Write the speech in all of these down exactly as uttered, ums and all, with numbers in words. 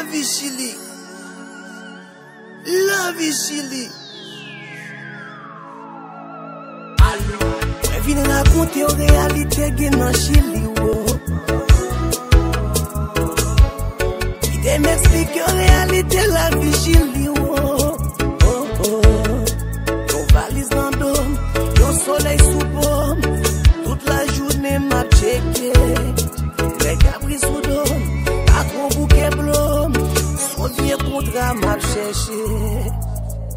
Lavi Chili. Lavi Chili. Mwen vin rakonte w reyalite gen nan Chili, wo. Kite m eksplike w reyalite lavi Chili, wo. Oh, oh. Yon valiz nan do m, yon solèy sou po m. Tout lajounen m ap tcheke. Lè kabri sou do m, patwon bouke blo m. Sou vye kontra m ap chèche.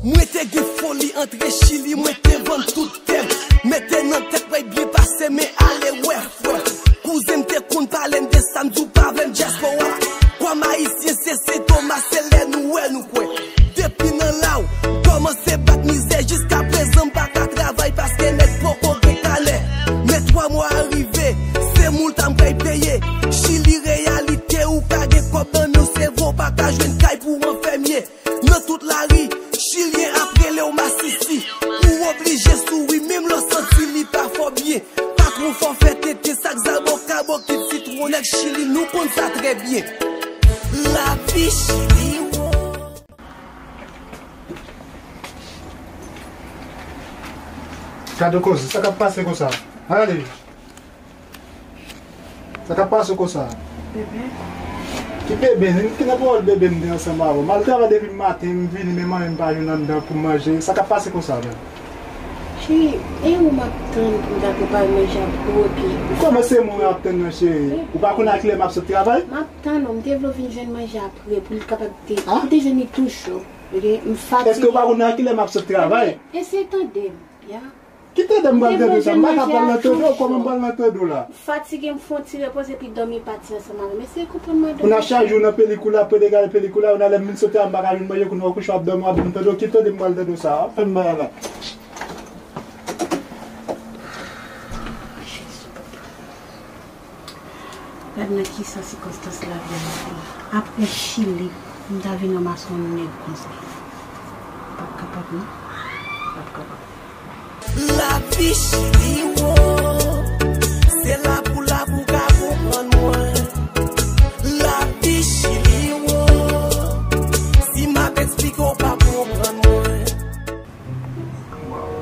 Mwen te gen foli antre Chili, mwen te vann tout tè m. Mete nan tèt mwen byen pase, men ale wè frè. Kouzen m te konn pale m de sa, m di w pa vle m dyaspora. Kòm ayisyen se Sen Toma, se lè nou wè nou kwè. Depi nan la w kòmanse bat mizè, jiska prezan m pa ka travay paske nèg poko gen kanè. Men twa mwa a rive, se moulta m pral peye. Chili reyalite, ou ka gen kòb nan men w, se vre w pa ka jwenn kay pou w anfèmye. Nan tout lari, chilyen ap rele w masisi. Ou oblije souri, menm lè w santi li pa fè w byen. Patwon fè w fè tenten, sak zaboka, bokit, sitwon, nèg Chili, nou konn sa trè byen. Lavi Chili, wo. Gade koze, sa k ap pase konsa? Ale. Sa k ap pase konsa? Bebe. Ki bebe? Ki nan pawòl bebe m te ansanm avè w? M al travay depi maten, m vini, men manyen m pa jwenn anndan pou m manje. Sa k ap pase konsa menm? Cheri, e ou m ap tann pou m ta prepare manje a pou ou, epi ou kòmanse mwen ap tann nan, cheri. Ou pa konn a kilè m ap sot travay? M ap tann ou, m te vle w vin jwenn manje a pre pou li kapab te, pou te jwenn li tou cho. Oke, m fatige. Èske ou pa konn a kilè m ap sot travay? Eseye tande m, ya. Ki tande m pral tande w sa? M pa ka pral nan tande w, kòman m pral nan tande w la? M fatige, m fè yon ti repoze, epi dòmi pati ansanm avè m. Eseye konprann mwen, dòmi. Kounye a chak jou nan pelikula, pede gade pelikula, kounye a lè m vin soti a, m pa ka vin manje, kounye a w kouche w ap dòmi, w ap vin tande w. Ki tande m pral tande w sa? W ap fè m bagay la. Gad nan ki sa sikonstans lavi a mete m. Apre Chili, pou m ta vin ranmase yon nèg konsa. M p ap kapab non. M p ap kapab. Lavi Chili, wo. Se la pou la pou ka konprann mwen. Lavi Chili, wo. Si m ap eksplike w p ap konprann mwen. Waw.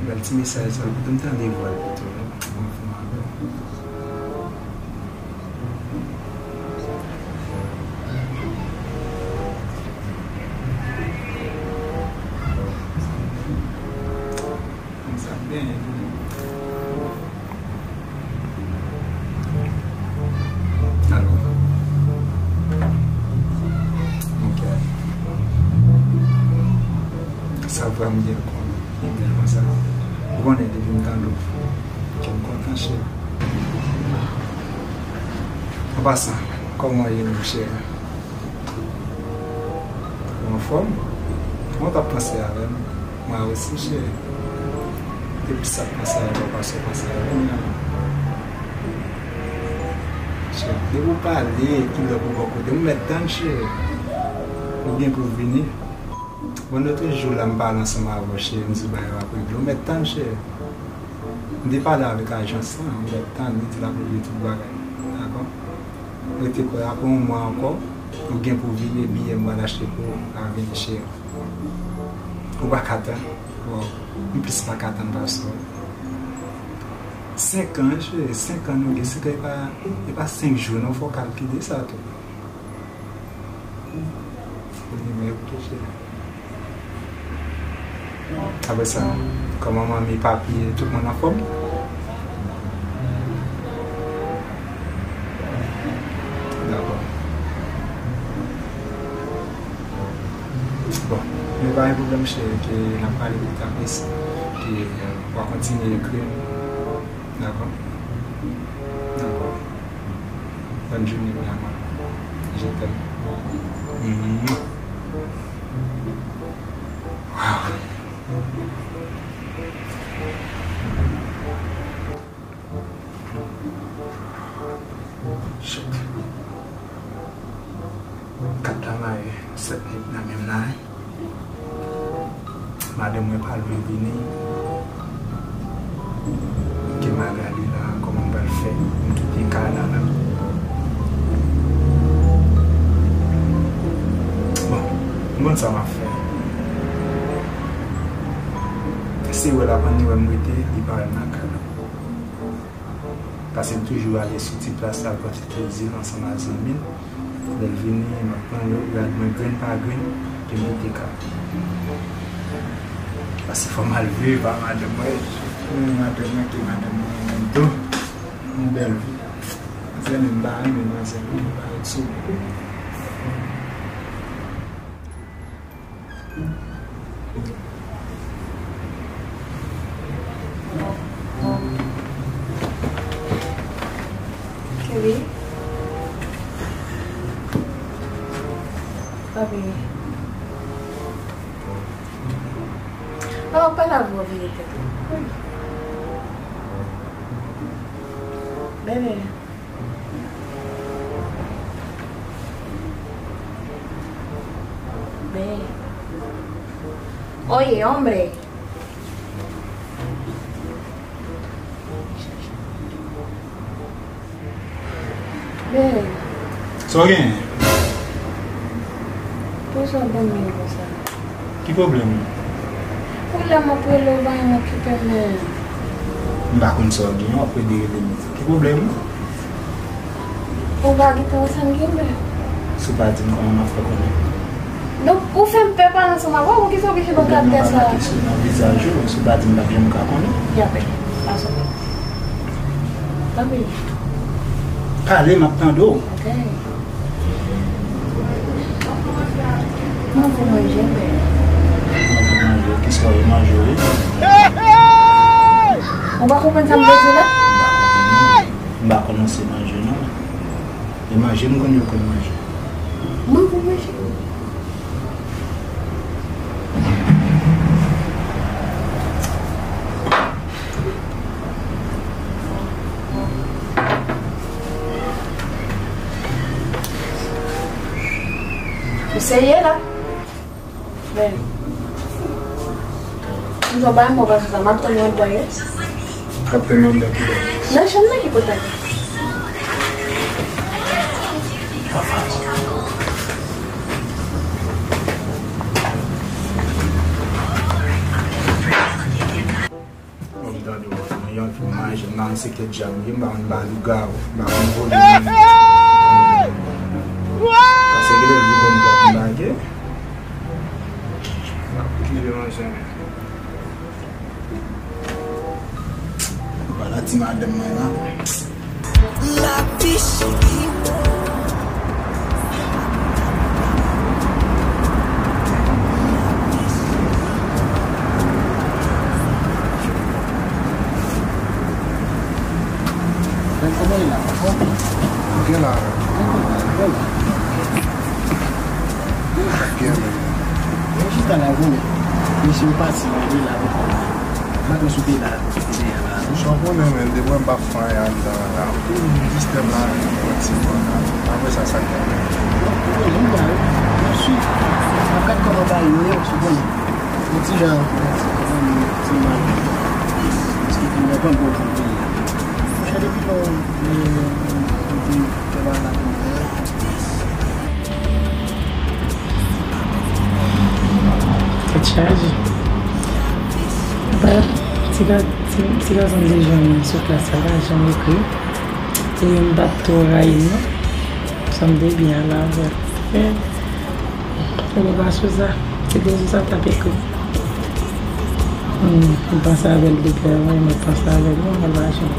Bèl ti mesaj sa, kote m tande vwa l pito, wi. Bon, fè m avè w. Konsa byen, wi. Alo. Ok. Sa vrèman byen konn. Li byen konsa. Ou konnen depi m tande w, kè m kontan, cheri. An pasan, kòman w ye, mon cheri? Ou anfòm? Kòman w t ap panse avè m? Mwen osi, cheri. Depi sa k panse avè w, pase w panse avè m nan. Cheri, depi w pale, kilè pou bò kote m, mèt tann, cheri. Ou gen pou vini. Bon, lòt jou la, m pale ansanm avè w, cheri, m di w bagay yo ap regle. Ou mèt tann, cheri. M te pale avèk ajans lan, ou mèt tann, li di l ap regle tout bagay. Dakò? Rete kwè, apre yon mwa ankò, ou gen pou vini, biyè m pral achte pou ou, a vini, cheri. Ou pa ka tann? Waw, m plis pa ka tann pase w. Senk an, cheri, senk an nou gen, senk an e pa, e pa senk jou, non, fò w kalkile sa tou. Ou di mwen, ok, cheri. Apre sa, kòman manmi, papi, tout moun anfòm? Dakò. Bon, men pa gen pwoblèm, cheri, ke n ap pale pita plis, ke, euh, w a kontinye ekri m. Dakò? Dakò. Bòn jounen, mi amor. Je t'aime. Mwa. Waw. Shit. Kat la maye sèt nèg nan menm la, wi. Madanm mwen pa lwen vini. Ke m a gade la, kòman m pral fè pou m kite kay la menm. Konn sa m ap fè. Se wè l ap annik wè m rete, li pa wè m nan kay la. Paske m toujou ale sou ti plas la, al pran ti plezi l ansanm ak zanmi l. Lè l vini, m ap pran yo, gad mwen grenn pa grenn, epi m kite kay. Paske fò m al viv ak madanm mwen. Mwen, madanm mwen, ki madanm mwen, mwen tou. Yon bèl vi. Zanmi m pa renmen manzè, m pa ret sou. Wi. Papi. An, w ap pale avè w, vire tèt ou. Bebe. Bebe. Oye, hombre. Bebe. Sa w genyen? Poukisa w domine konsa? Ki pwoblèm ou? Pwoblèm ou, pwoblèm ou pa janm okipe m, men. M pa konn sa w genyen, w ap rele rele m. Ki pwoblèm ou? Ou pa gentan wè sa m genyen, men. Si w pa di m, kòman m ap fè konnen? Donk, ou fè m pè pale ansanm avè w, poukisa w oblije ban karaktè sa? Nan vizaj ou, si w pa di m, m p ap janm ka konnen. Yapè, pa sòt. Tanpri. Pale, m ap tande w. Ok. Manje, manje, men. Manje, manje, kisa w manje, wi? Ou pa konprann sa m vle di la? M pa konn, m pa konn se manje, non. E manje, m konn yo konn manje. Mwen konn manje. Ou serye la? Men. M di w bay mwen paske sa m ap tann yon dèyè. Ap tann yon dèyè. Nan chanm nan ki kote? Mwen tande w, mwen yon fi manje, m pa konn se kèt djab m ye, m pa konn ba lougawou, m pa konn vòlè moun. Paske gen lè li ban m lòt m lage. M ap kile manje. Ba la ti madanm mwen la. Lavi cheri. Kòman e la? Gen la. Gen la. Gen la. Mwen chita la, vole. Mesye yo pati, mwen la. Maten sou pye la, sou pye la. Sa w konnen, men, depi w wè m p ap fè anyen anndan an la, ou toujou jis tèm la, yon ti pwen la. Apre sa, sa k ap fèt? Bon, m ba yo, m ap swiv. M ap gad kòman bagay yo ye, ou konnen. Yon ti jan, yon ti, yon ti mal. Paske pi mwen pa bon pou peyi a. Monchè, depi lè w, lè, lè, lè, lè, lè, lè, Tèt chaje. Brèf, ti ga-, ti, ti gason de jan mwen sou plas la, pa janm ekri. E m pa t twò rayi l, non. Sanble byen la, brèf. E, e m pa sou sa. Se de sou sa t ap ekri. Hmm, m panse avè l depi avan, m panse avè l, non, mwen pa janm.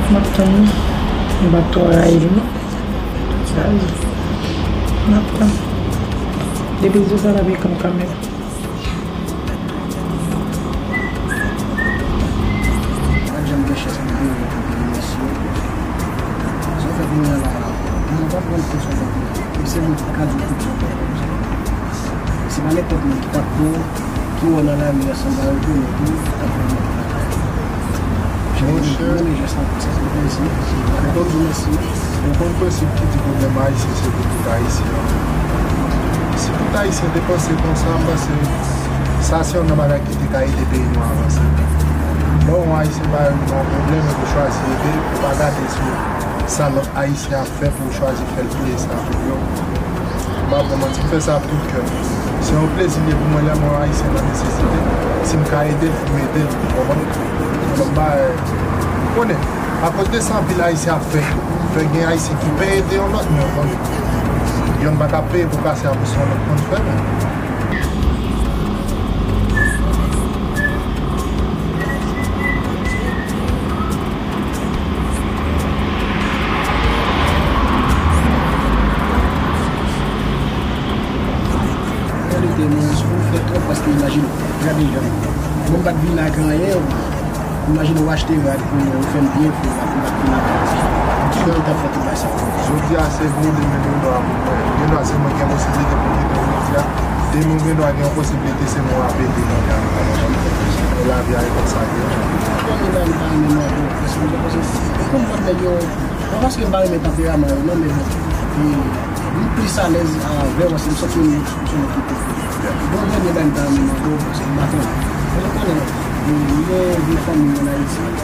M ap tann li. M pa t twò rayi l, non. Sa li. M ap tann. Depi jou sa l ap ekri m kanmenm. Pa t janm gen chans pou vini tankou mesye. Sa w fè kounye a la, mwen pa pran kont sa w fè kounye a. Mesye, mwen ka di w tout sa w fè kounye a. Se pa nenpòt moun ki t ap pran w, ki wè w nan lari a sanble avèk yon nèg tou, ki t ap pran w nan lakay. Monchè. Mwen renmen jès la, se yon plezi. Mwen konn di w mèsi. Ou konn prensip ki di pwoblèm ayisyen se pou tout ayisyen. Si tout ayisyen te panse konsa, m panse sa se youn nan bagay ki te ka ede peyi nou avanse. Lè w wè yon ayisyen pa yon pwoblèm epi w chwazi ede l, ou pa gade sou sa lòt ayisyen ap fè pou w chwazi fè l touye sa pou yo. M pa pran manti, m fè sa ak tout kè m. Se yon plezi li ye pou mwen lè m wè yon Ayisyen nan nesesite. Si m ka ede l, m ede l, ou konprann? Kòm bagay, ou konnen, akoz de sa, anpil Ayisyen ap fè tou. Fè gen Ayisyen ki pè ede yon lòt, men ou konnen, yonn pa ka peye pou kase a pou se yon lòt konn fè, men. Kalite moun, si w fè twòp, paske imajine w, gade jan. Bon, m pa t vin ak anyen, imajine w achte rad pou mwen, ou fè m byen, pou m pa, pou m pa t vin ak anyen. Ki moun ki t ap fè tout bagay sa? Jodi a, se vre, demen gen dwa pou mwen. Gen dwa se mwen gen posiblite pou kite w jodi a. Demen gen dwa gen yon posiblite se mwen w ap ede nan lavi a, e konsa l ye. Premye bagay m ta renmen mande w, paske m te panse, se kòm m ap nèg yo, pa paske m pa renmen tanperaman yo, non, men bon, e, m plis alèz avè w, paske m santi m, m se yon nèg ki pwofesyon. Bon, premye bagay m ta renmen mande w, paske m pa konnen. Mwen konnen, e, m gen vye fanmi ann Ayiti, e,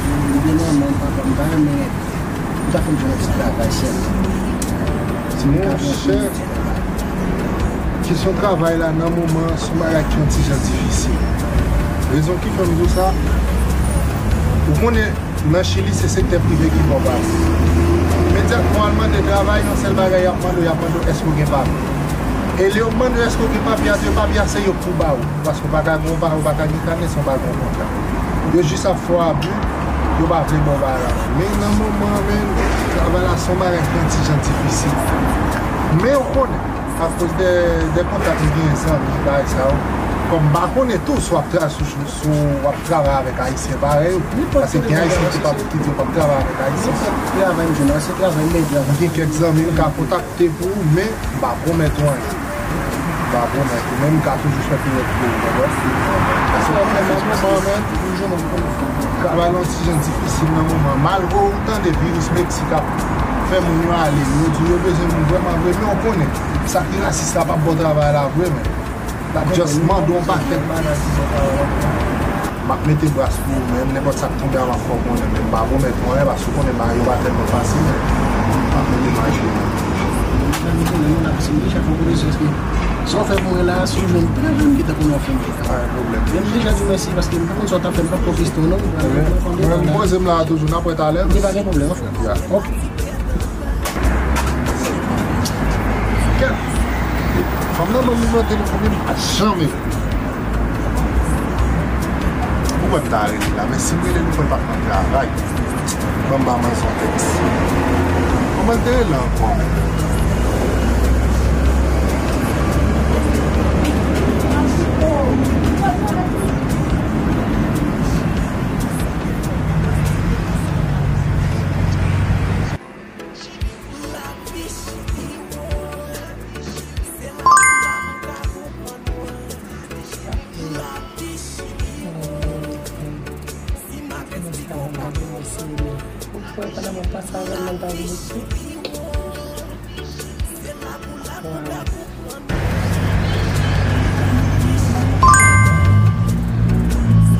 m gen manman m, papa m, m ta renmen ou ta fè m jwenn yon ti travay sèlman. Monchè, kesyon travay la nan moman an se yon bagay ki yon ti jan difisil. Rezon ki fè m di w sa, ou konnen nan Chili se sektè prive ki ba w papye. Imedyatman w al mande travay, yon sèl bagay y ap mande w, y ap mande w èske w gen papye. E lè yo mande w èske w gen papye a, tou papye a se yo k pou ba ou. Paske w pa ka gen, w pa, w pa ka gen kanè san w pa gen yon kontra. Yo jis ap fè w abi, yo pa vle ba w bagay la. Men nan moman an, men, travay la se yon bagay ki yon ti jan difisil. Men w konnen, akoz de, de kontak m genyen, zanmi, bagay sa yo, kòm m pa konnen tou si w ap tra-, si w, si w ap travay avèk Ayisyen parèy ou. Paske gen Ayisyen ki p ap, ki di yo p ap travay avèk Ayisyen. Nenpòt travay m jwenn la, se travay medya. M gen kèk zanmi m ka kontakte pou ou, men m pa pwomèt ou anyen. M pa pwomèt ou, men m ka toujou fè piwèt pou ou, w konprann? Paske nan moman an, men, travay la yon ti jan difisil nan moman an. Malgre ou tande viris Meksik ap fè moun yo ale, yo di yo bezwen moun vrèman vre, men w konnen, sa ki rasis la p ap ba w travay la vre, men l ap just mande w yon pakèt bagay ki ba w travay la. M ap mete bras pou ou, men nenpòt sa k tonbe a, m ap fè w konnen, men m pa pwomèt ou anyen, paske ou konnen bagay yo pa tèlman fasil, men m ap mete bras pou ou. Sa w fè pou mwen la, si w jwenn travay, m gentan konnen w ap fè m. Pa gen pwoblèm. Men m deja di w mèsi, paske m pa konn sa w t ap fè, m p ap pwofite w non. Mwen, mwen, mwen poze m la a toujou, n ap wè talè. Gen pa gen pwoblèm, frè. Ya. Ok. Kèt. Fanm nan ban m nimewo telefòn li, m pa janm. Ou wè m ta rele la, men si m rele li, fò l pa t nan travay. Ban m ba manzè yon tèks. Kòman l te rele ankò menm?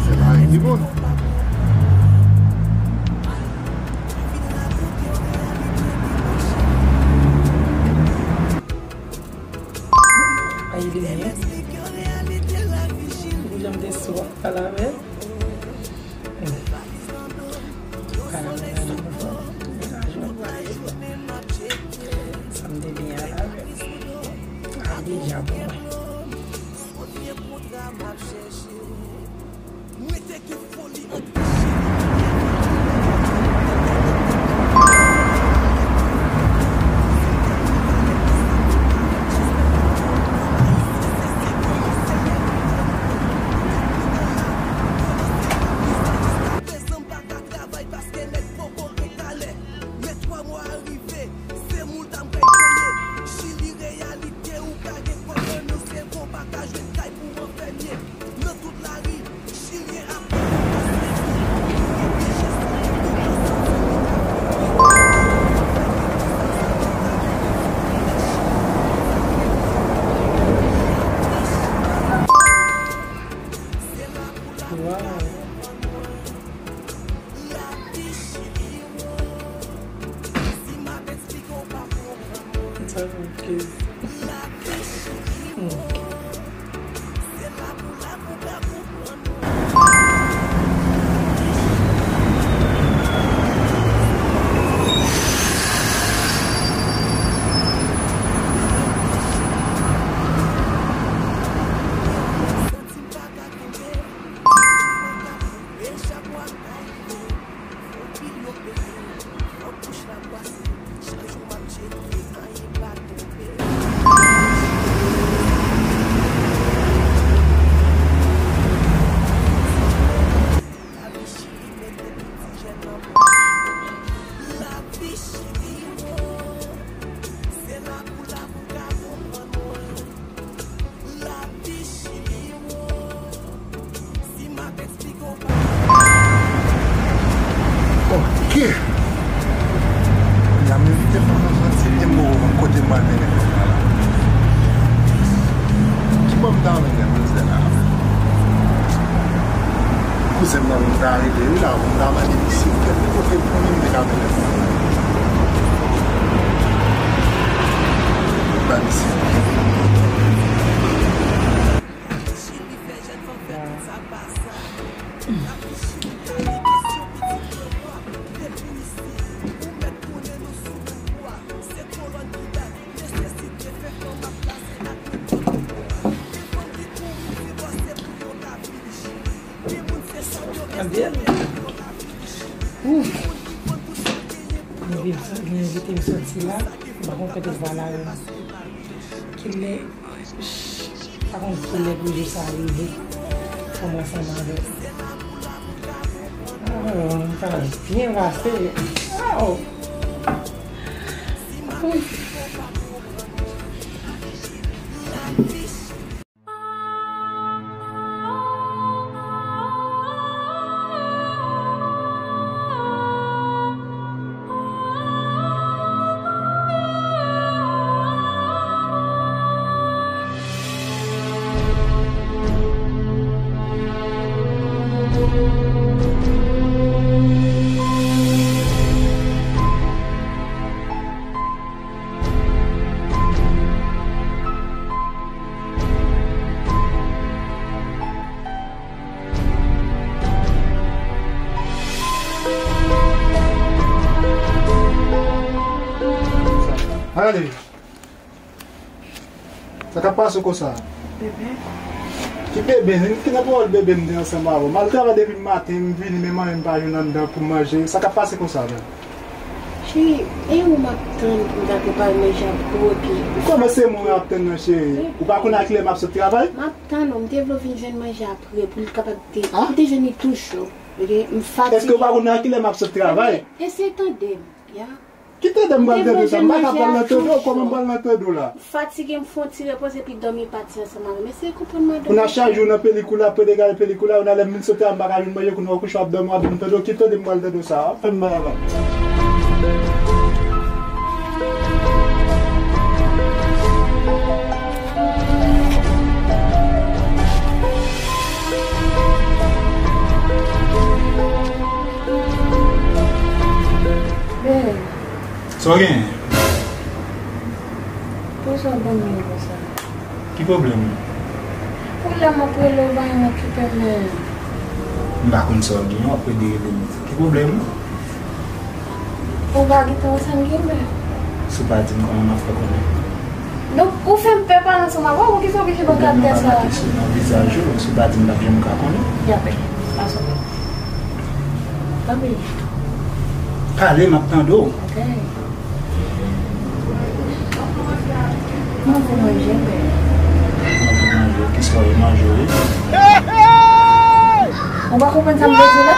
Se la ki bon. Ay, li byen. Jan m te sou ap pale avè l. Sa m te byen avè l. Ay, deja bon. Wow. Sa, ok. Ok. Kounya m envite fanm nan soti, e m poko konn kote m pral mennen fanm nan la. Ki bò m ta anmennen manzè la? Kouzen m nan, m ta rete wi la, m ta mande misye kèlke kote pou li m te ka mennen fanm nan. Ba misye. Anpil. Ouf. Mwen vin, mwen envite m soti la. M pa konn kote m pral ale. Kilè, pa konn kilè pou jou sa rive. Pou mwen ansanm avè l. Oh, m ta byen pase. Oh. Ouf. Ale. Sa k ap pase konsa? Bebe. Ki bebe? Ki nan pawòl bebe m te ansanm avè w? M al travay depi maten, m vini, men manyen m pa jwenn anndan pou m manje. Sa k ap pase konsa menm? Cheri, e ou m ap tann pou m ta prepare manje a pou ou, epi... Kòman se mwen w ap tann nan, cheri? Ou pa konn a kilè m ap sot travay? M ap tann ou, m te vle w vin jwenn manje a pre pou l kapab te, pou te jwenn li tou cho. Ok, m fatige. Èske w pa konn a kilè m ap sot travay? Eseye tande m, ya. Ki tande m pral tande w sa? M pa ka pral nan tande w, kòman m pral nan tande w la? M fatige, m fè yon ti repoze, epi dòmi pati ansanm avè m. Eseye konprann mwen, Dodo. Ou nan chak jou nan pelikula, pede gade pelikula, ou nan lè m vin sot travay, m pa ka vin manje, kounye a w kouche w ap dòmi, w ap vin tande w. Ki tande m pral tande w sa? W ap fè m malad. Babe. Sa w genyen? Poukisa w ban m yon konsa? Ki pwoblèm ou? Pou lè m ap rele w, w pa janm okipe m, men. M pa konn sa w genyen, w ap rele rele m. Ki pwoblèm ou? Ou pa gentan wè sa m genyen, men. Si w pa di m, kòman m ap fè konnen? Donk, ou fè m pè pale ansanm avè w, poukisa w oblije ban m karaktè sa a? Mwen pa mete sou nan vizaj ou, si w pa di m, m p ap janm ka konnen. Yapè, pa sòt. Tanpri. Pale, m ap tande w. Ok. M anvi manje, men. M anvi manje, kisa w manje, wi? Ou pa konprann sa m vle di la?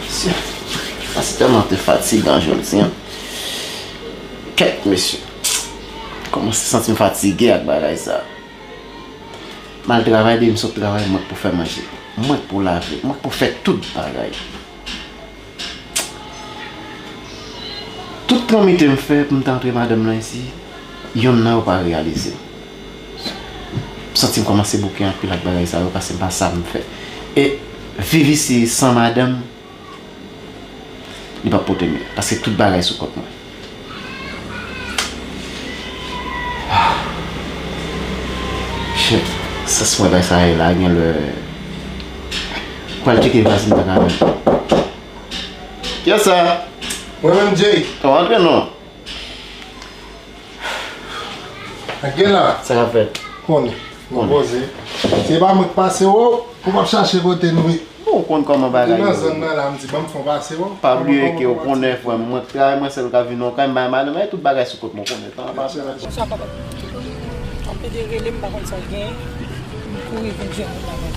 Mesye, sa se tèlman te fatigan jodi a. Kèt, mesye. Kòmanse santi m fatige ak bagay sa. M al travay, depi m sot travay, mwen k pou fè manje. Mwen k pou lave, mwen k pou fè tout bagay. Tout tranmite m fè pou m ta antre madanm nan isi, yonn nan yo pa reyalize. M santi m kòmanse bouke anpil ak bagay sa yo, paske m pa sa m fè. E viv isi san madanm, li p ap pote m, paske tout bagay sou kont mwen. Shit, sans mwen bay sa ye la, gen lè. Pral tcheke vwazen nan kanmenm. Kiyès sa? Mwen menm, Jay. Ou antre non? Ak gen la. Sa k ap fèt? Konnen. Mwen poze. Se pa mwen k pase w, ou p ap chache kote nou ye. Bon, ou konn kòman bagay yo. Nan zòn nan la, m di, ban m fè w pase w. Pa bliye ke ou konnen, frè m, mwen k travay, mwen sèl ka vin nan kay, m bay madanm, e tout bagay sou kont mwen, ou konnen, tan ap pase. Bonswa, papa. Anpil de rele, m pa konn sa w genyen. M kouri vin jwenn ou la, papa.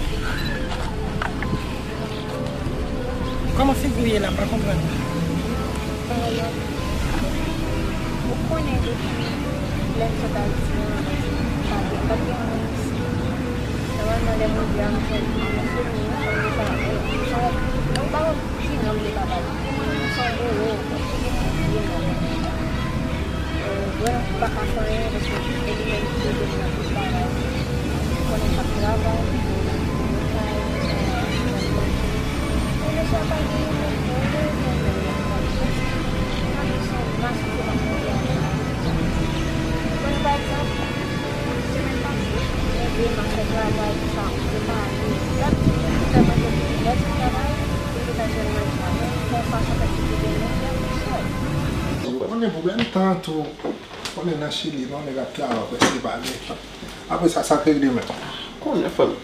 Kòman figi w ye la, m pa konprann. Ou konnen depi lè m sot Ayiti an, pa gen, pa t gen moun isi. Nòmalman, lè m rive a, m jwenn moun, m fini, m fini, m fini, m pa konn ki non m te ka ba li. Pou mwen, m se yon bowo, m se yon bowo. Mwen, m pa ka fè anyen, paske se li menm ki ede m nan tout bagay. Ou konnen m ap travay, mwen kay, mwen kay manje. Mwen deja pa gen yon moun pou mwen, mwen menm, mwen pa gen yon moun. Mwen gen yon mas ke m ap manje avè l. Ou konnen, pa egzanp, semèn pase, mwen gen m ap fè travay, tout sa, m prepare. Lòt jou, m te fè manje pou li, lè m travay, m te fè jwenn manje avè l, fè yon fason fè ki te gen manje, mwen chè. Ou konnen pwoblèm tan tou. Konnen nan Chili, non, nèg ap travay, prèske pa gen. Apre sa, sa k regle menm? Konnen, frè m.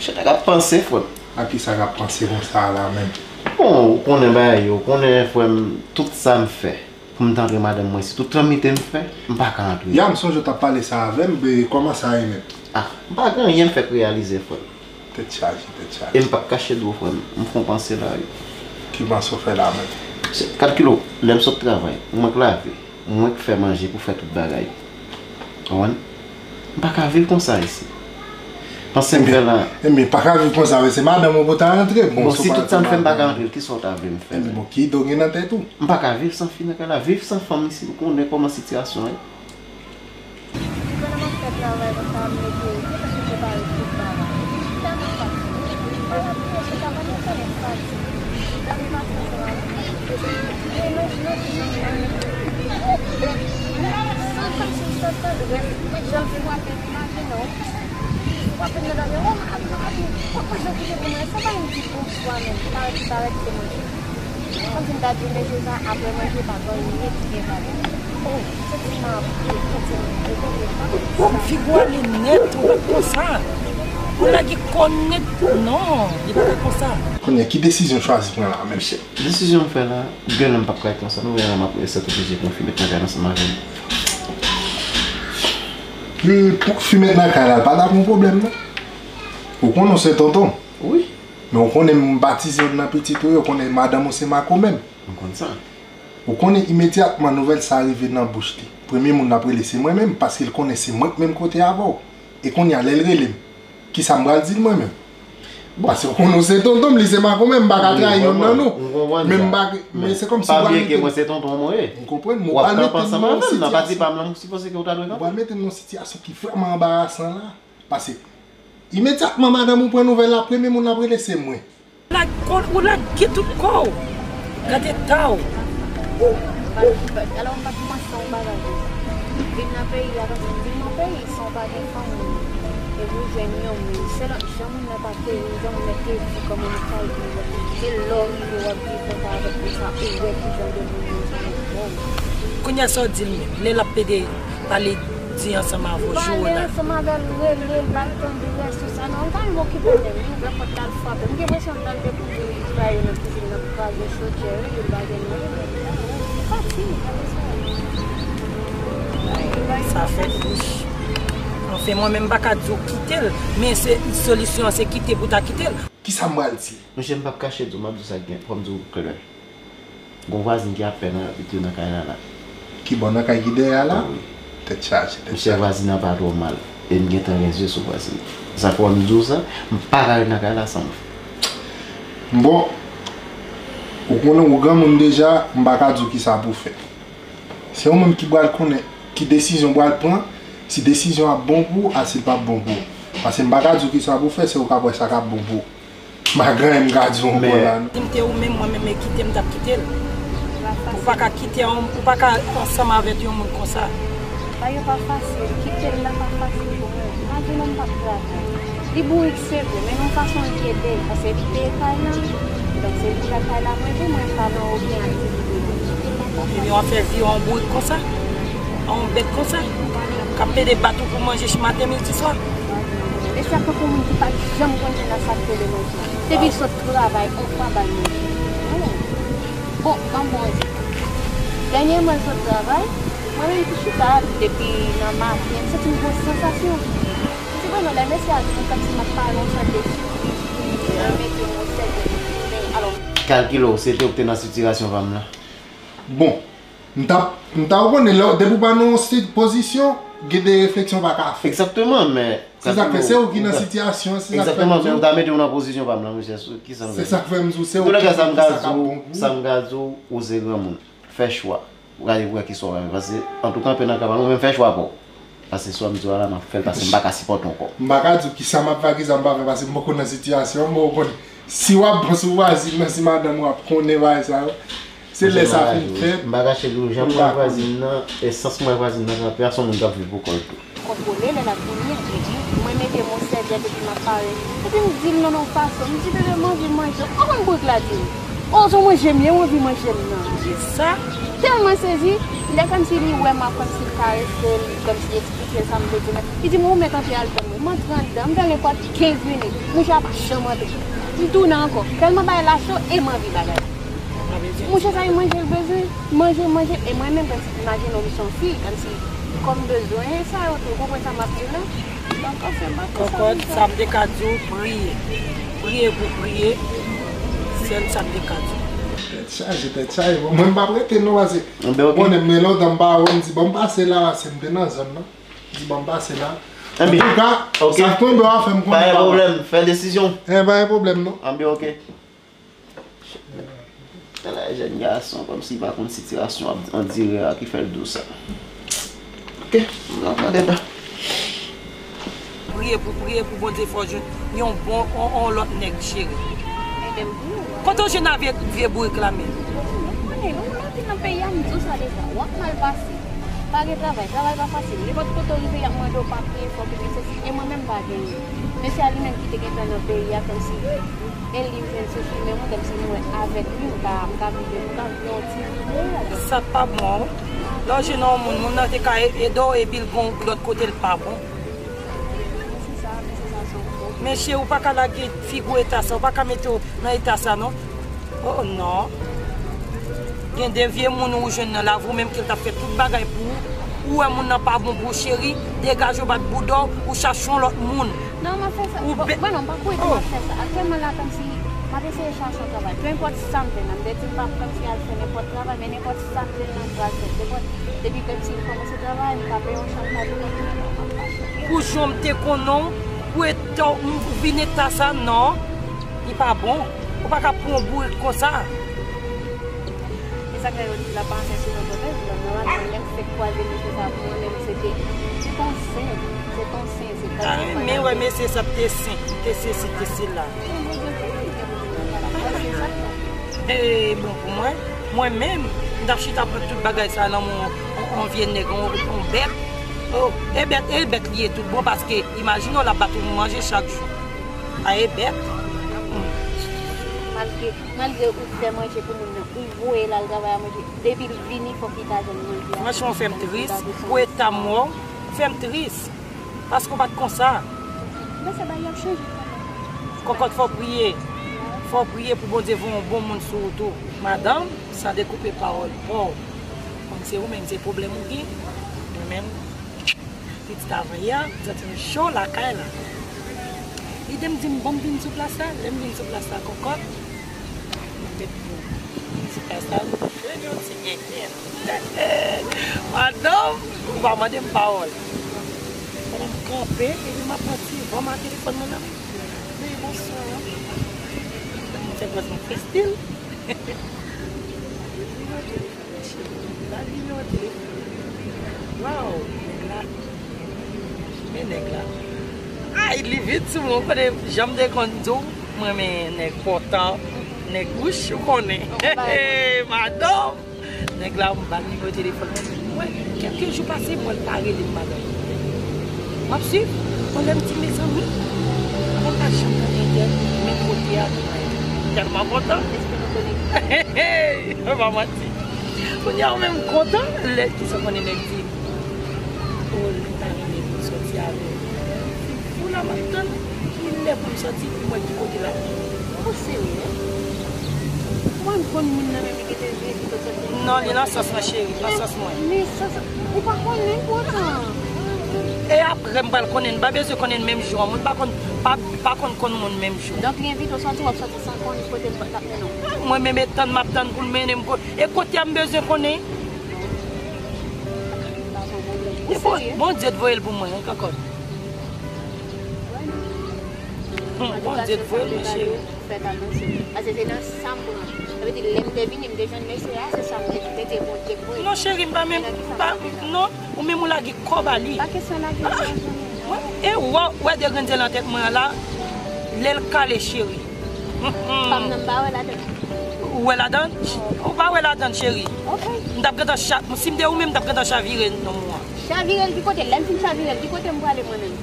Chè nèg ap panse, frè m. A kisa k ap panse konsa la menm? Bon, ou konnen bagay yo, ou konnen, frè m, tout sa m fè pou m ta antre madanm mwen, si tout tranmite m fè, m pa ka antre. Ya, m sonje w t ap pale sa avè m, be, kòman sa ye menm? Ah, m pa gen anyen m fèk reyalize, frè m. Tèt chaje, tèt chaje. E m p ap kache di w, frè m, m fè yon panse la, wi. Ki panse w fè la menm? Se, kalkile w, lè m sot travay, mwen k lave. Mwen k fè manje pou fè tout bagay. Konprann? M pa ka viv konsa isi. Panse m fè la. Ebyen, pa ka viv konsa, men se madanm ou pou ta rantre. Bon, si tout sa m fè m pa ka rantre, kisa w ta vle m fè menm? Bon, ki do gen nan tèt ou? M pa ka viv san fi nan kay la, viv san fanm isi, ou konnen kòman sitiyasyon ye. Pandan m ap fè travay konsa, m mete, m te prepare tout bagay. Tèlman fatige. M pa t ap rive sou travay, mwen tèlman fatige. Gade maten sa la, wi. E nan, nan, nan, nan, nan, san kòmsi m sot nan drès, mwen jan l frape m, imajine w. Frape m nan dòmi, o, m ap, m ap, m ap, w ap wè jan kouche pou mwen, se pa yon ti bonswa menm, parèt, parèt se manje. Kòmsi m ta di mesye sa, apre manje, pa gen anyen ki gen valè. Oh, santi m ap, santi m ap, oh, figi w ale nèt, ou pa konsa. Ou lage kò nèt, non, li pa ka konsa. Kounye a, ki desizyon w chwazi pran la menm? Desizyon m fè la, gen lè m p ap ka ret konsa, non, gen lè m ap sètoblije pran fi met nan kay la ansanm avè m. Pou fi met nan kay la, l pa ta pran pwoblèm, non. Ou konnen w se tonton. Wi. Men ou konnen m batize w nan pitit ou yo, ou konnen madanm ou se makomè m. M konn sa. Ou konnen imedyatman nouvèl sa rive nan bouch li, premye moun l ap rele se mwen menm, paske l konnen se mwen k menm kote avè w. E kounye a, lè l rele m, kisa m pral di l mwen menm? Bon. Paske ou konnen w se tonton m, li se makomè m, m pa ka trayi yonn nan nou. M konprann sa. Men m pa, men se kòmsi ou pral mete m, m konprann, men ou pral mete m nan yon sitiyasyon, ou pral mete m nan yon sitiyasyon ki vrèman anbarasan la. Paske imedyatman madanm ou pran nouvèl la, premye moun l ap rele se mwen. Ou lage tout kò w. Gade eta w. Alò, m pa kòmanse yon bagay. Vin nan peyi a, paske vin nan peyi san w pa gen fanmi. Epi w jwenn yon moun. Se lòt jan moun nan pa te, jan moun nan te di kòman nou ka viv. Se lè w rive w ap viv konsa avèk moun sa, ou wè ki jan de moun yo ye. Kounye a sa w di l menm. Lè l ap pede pale di ansanm avè w, joure la. Pale ansanm avè l, rele l, pa tann rès, tout sa. Non, m pa menm okipe l menm. Li ouvè pòt la, l frape. M gen enpresyon l t al dekouvri bagay yo nan kizin nan pou kraze chodyè, wi, li pa gen anyen. Li pati, apre sa. Sa fè bouch. Anfen, mwen menm m pa ka di w kite l, men se solisyon an se kite pou ta kite l. Kisa m pral di? Monchè, m p ap kache di w, m ap di w sa k gen, fò m di w klè. Gon vwazen ki ap fè nan, ap vitre nan kay la la. Ki bò, nan kay ki dèyè a la? Wi. Tèt chaje, tèt chaje. Monchè, vwazen nan pa twò mal. E m gentan gen zye sou vwazin. Sa fè m di w sa, m pa ka ret nan kay la san m fè. Bon, ou konnen ou granmoun deja, m pa ka di w kisa pou w fè. Se ou menm ki pral konnen ki desizyon w pral pran, si desizyon ap bon pou ou, a si l p ap bon pou ou. Paske m pa ka di w kisa pou w fè, se ou k ap wè sa k ap bon pou ou. M pa gen anyen m ka di w ankò la non. Si m te ou menm, mwen menm e kite m t ap kite l. Ou pa ka kite yon, ou pa ka ansanm avèk yon moun konsa. Bagay yo pa fasil, kite l la pa fasil pou mwen. M pa di non m p ap travay. Li bourik se vre, men nan fason l ede l, paske li peye kay la, donk se li ki bay kay la manje, mwen pa nan okenn aktivite. Kite l la pa fasil. Epi w ap fè vi w a yon bourik konsa, a yon bèt konsa, k ap pede bat ou pou manje maten, midi, swa. Mesye ap tankou moun ki pa t janm konn jwenn nan sa k rele manje. Depi l sot travay, on fwa ba l manje. Bon, ban m bon egzanp. Dènyèman l sot travay, mwen menm ki chita depi nan maten, m santi m gen yon sansasyon. M di, bon, non, lè mesye a vini, kòmsi m ap pale yon sòt de sipri, mwen mete yon sèvyèt pou tounen. Alò, kalkile w, se te ou ki te nan sitiyasyon pa m la. Bon, m ta, m ta w konnen, lè, depi w pa nan yon sit, pozisyon, gen de refleksyon w pa ka fè. Egzakteman, men. Se sa k fè, se ou ki nan sitiyasyon, se sa k fè. Egzakteman, men m ta mete w nan pozisyon pa m la, monchè, sou kisa m ka di w? Se sa k fè m di w, se ou ki di w kisa k ap bon pou ou. Sa m ka di w, ou se granmoun. Fè chwa. Ou gade pou wè kisa w renmen. Paske, antouka, anpil nan ka pa nou, men fè chwa pa w. Paske swa m di w a la, m ap fè l, paske m pa ka sipòte w ankò. M pa ka di w kisa m ap fè, kisa m pa fè, paske m poko nan sitiyasyon an, men w konnen. Si w ap bon sou vwazin nan, si madanm ou ap konnen bagay sa yo, se lè sa fin fèt. M pa kache di w, jan m wè vwazin nan, e sans m wè vwazin nan frape a, se yon moun k ap viv pou kò l tou. Kontwole lè l ap vini, epi mwen mete m yon sèvyèt epi m ap pare. Epi m di l nan yon fason, m di, bebe, m anvi manje. Ou konn bourik la di m, o, se yon manje m ye, ou anvi manje m nan. Kisa? Tèlman sezi, lè kòmsi li wè m ap kòmsi karese l, kòmsi eksplike l sa m vle di l, li di m, ou mèt antre al tann mwen. M antre anndan, m tann nenpòt kenz minit. Mouche a pa janm antre. M tounen ankò. Tèlman bagay la cho e m anvi bagay. Mouche sa e manje l bezwen. Manje, manje. E mwen menm, kòmsi, imajine w, m se yon fi, kòmsi, kò m bezwen sa yo tou. Ou konprann sa m ap di w la? Donk, anfen, m pa konn sa. Kòkòt, sa m te ka di w, priye. Priye pou priye. Sèl sa m te ka di w. Tèt chaje, tèt chaje. Bon, mwen, m p ap rete non, paske, ou konnen, men lontan m pa wè, m di, bon, m pase la, paske m te nan zòn nan. M di, bon, m pase la. Antouka, sa k tonbe a fè m konnen. Pa gen pwoblèm, fè desizyon. Eh, pa gen pwoblèm, non. Anben, oke. Talè jèn gason, kòmsi pa konn sitiyasyon ap andire a ki fè l di w sa. Oke, m nan tande la. Priye pou, priye pou Bondye fè w jwenn yon bon, yon, yon lòt nèg, cheri. Kote w jwenn a vye, vye bourik la menm? Ou konnen, nou, nou vin nan peyi a, m di w sa deja, w ap mal pase. Pa gen travay, travay pa fasil. Nenpòt kote w rive, y ap mande w papye, fò w gen sesi. E mwen menm, m pa genyen. Mesye a li menm ki te gentan nan peyi a, kòmsi e li jwenn sesi, men mwen, kòmsi m wè avèk li, m ka, m ka viv, m ka viv yon ti vi meyè. Sa pa bon, wi. Lè w jwenn yon moun, moun nan te ka e-, ede w, epi l gon lòt kote l pa bon. Men cheri, ou pa ka lage figi w eta sa, ou pa ka mete w nan eta sa, non. Oh, non. Gen de vye moun ou jwenn nan lavi w, menm ke l t ap fè tout bagay pou ou. Ou wè moun nan pa bon pou ou, cheri, degaje w, bat bouda w, ou chache yon lòt moun. Non, m ap fè sa. Bon, non, m pa kwè di m ap fè sa. Aktyèlman la, kòmsi m ap eseye chache yon travay. Penenpòt sa m jwenn nan, m te di m p ap kòmsi al fè nenpòt travay, men nenpòt sa m jwenn nan, m pral fè. Depi, depi kòmsi m kòmanse travay, m ka peye yon chanm pa di kòmsi m ap mache. Pou jan m te konnen w, pou eta w, m vin eta sa, non. Li pa bon. Ou pa ka pran yon bourik konsa. E sa k fè yo di la pa anyen sou lòt kote, lòt nòmalman lè m fèk kwaze mesye sa pou mwen menm se te, se t on sen, se t on sen, se t on sen. Men wè mesye sa te sen, te sesi, te sela. E bon pou mwen, mwen menm, m t ap chita pran tout bagay sa nan men yon, yon, yon vye nèg, yon, yon bèt. Oh, e bèt, e bèt li ye tout bon paske imajine w l ap bat ou manje chak jou. A e bèt. Malgre, malgre ou fè manje pou moun nan, ou voye l al travay a manje, depi l vini, fòk li ta jwenn manje a. Franchman, w fè m tris. Pou eta m wè w, w fè m tris. Paske w pa t konsa. Men se bagay y ap chanje kanmenm. Kòkòt, fò w priye. Fò w priye pou Bondye voye yon bon moun sou ou tou. Madanm, san dekoupe pawòl pa w. Kòm se ou menm, se pwoblèm ou gen. Mwen menm, pitit avanyè, m santi m cho lakay la. Lide m di m, bon, m vin sou plas la, lè m vin sou plas la, kòkòt, m met pou m vin sou plas la, m jwenn yon ti gègèn. Madanm, ou pa mande m pawòl. Konnen Kanpe, epi m ap pran ti van nan telefòn mwen nan men. Wi, bonswa. Fè pran yon ti stil. Ba l nimewo telefòn. Waw, nèg la. Men nèg la. Ay, li vit sou mwen. Ou konnen, jan m te konn di w, mwen renmen nèg pòtan, nèg wouch, ou konnen. Madanm! Nèg la, m ba l nimewo telefòn mwen. Mwen, kèlke jou pase, mwen l pa rele m, madanm. M ap swiv. Mwen, lè m di, mezanmi, mwen pa janm konn entèl, men kote a, tèlman kontan. Espri nou konekte. Hey, hey, pa manti. Kounye a, ou menm kontan, lè ki sa konnen nèg di, oh, li ta renmen pou sòti avè l. Fou la, m ap tann. Kilè pou m sòti, pou m wè ki kote l ap vini. Ou serye? Mwen konn moun nan menm li gentan vin evite w sòti. Non, li nan sans mwen, cheri, nan sans mwen. Men sans, ou pa konnen l poutan. E apre, m pral konnen, m pa bezwen konnen l menm jou an. Moun pa konn, pa, pa konn konn moun menm jou. Donk, li envite w sòti, w ap sòti san konnen kote l ap mennen w. Mwen menm, e tann m ap tann pou l mennen m ko-, e kote a m bezwen konnen. Ou pa konn moun nan. Ou serye? Bondye t voye l pou mwen, wi, kòkòt. Bon, Bondye t voye l, mwen, cheri. Fèt anonse. Paske se nan sa m pran. Sa vle di, lè m te vini, m te jwenn mesye a, se sa m te di, te di Bondye k voye. Non, cheri, m pa menm, m pa, non, ou menm ou lage kòb a li. Pa kesyon lage kòb, non. E wè, wè de grenn zel nan tèt mwen an la, lè l kale, cheri. Pa m nan, m pa wè ladan. Ou wè ladan? Ou pa wè ladan, cheri. Ok. M t ap gentan cha-, si m te ou menm, m t ap gentan chavire nonm ou an. Chavire l ki kote? Lè m fin chavire l, ki kote m prale mwen menm?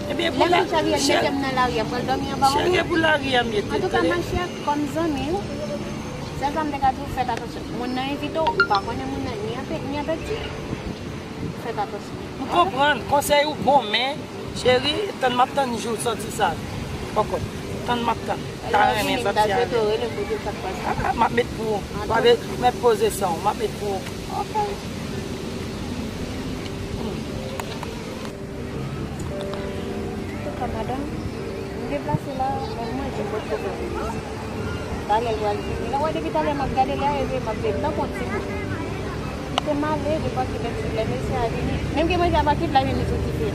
Ebyen, pou la, cheri, mete m nan lari a, m pral dòmi anba yon moun. Cheri, pou lari a m ye, tande. Antouka, ma chère, kòm zanmi w, sèl sa m te ka di w, fèt atansyon. Moun nan envite w, ou pa konnen moun nan, ni an pe-, ni an peti. Fèt atansyon. M konprann, konsèy ou bon, men, cheri, tann m ap tann jou sòti sa. Poko. Tann m ap tann. Ta renmen sòti avè l. Ah, m ap met pou ou. M ap met poze san w, m ap met pou ou. Ok. Antouka, madanm, m deplase la, men manje m potko pran pou li. Talè l pral vini. Lè w wè depi talè m ap gade li a, epi m ap veye tankou yon timoun. Kite m ale, depi w kite lè mesye a vini. Menm ke manje a pa kit la vini sou dife.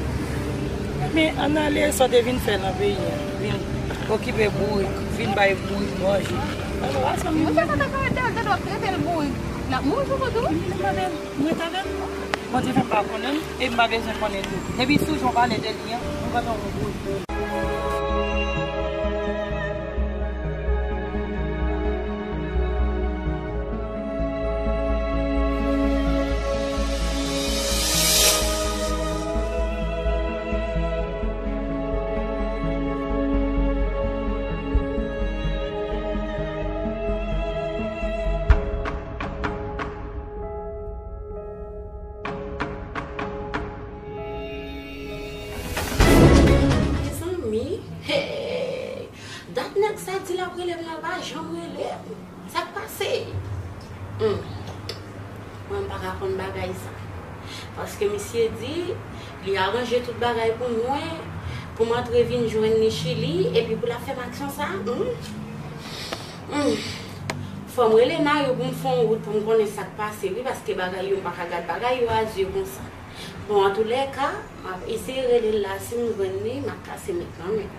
Men ann ale, sa w te vin fè nan peyi a? Vin okipe bourik, vin bay bourik manje. Alò, a sa m... Mwen fè sa ta ka ede l, tande w ap trete l bourik. L ap mouri sou kont ou. Mwen t avè l. Bondye fè m pa konnen l, e m pa bezwen konnen l tou. Depi sou jan w pale de li an, m kontan w gou. Mezanmi, hey! Dat nèg sa di l ap rele m nan, l pa janm rele m. Sa k pase? Hmm. Mwen, m pa ka konn bagay sa. Paske misye di li aranje tout bagay pou mwen, pou m antre vin jwenn li Chili, epi pou l ap fè m aksyon sa. Hmm. Hmm. Fò m rele Nayou pou m fè yon wout pou m konnen sa k pase, wi, paske bagay yo, m pa ka gad bagay yo a zye konsa. Bon, antoulèka, m ap eseye rele l la, si m jwenn li, m ap kase nèg nan men.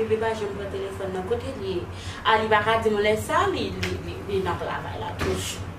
Bebe pa janm pran telefòn nan. Kote li ye? A, li pa ka di m lè sa, li, li, li, li nan travay la toujou.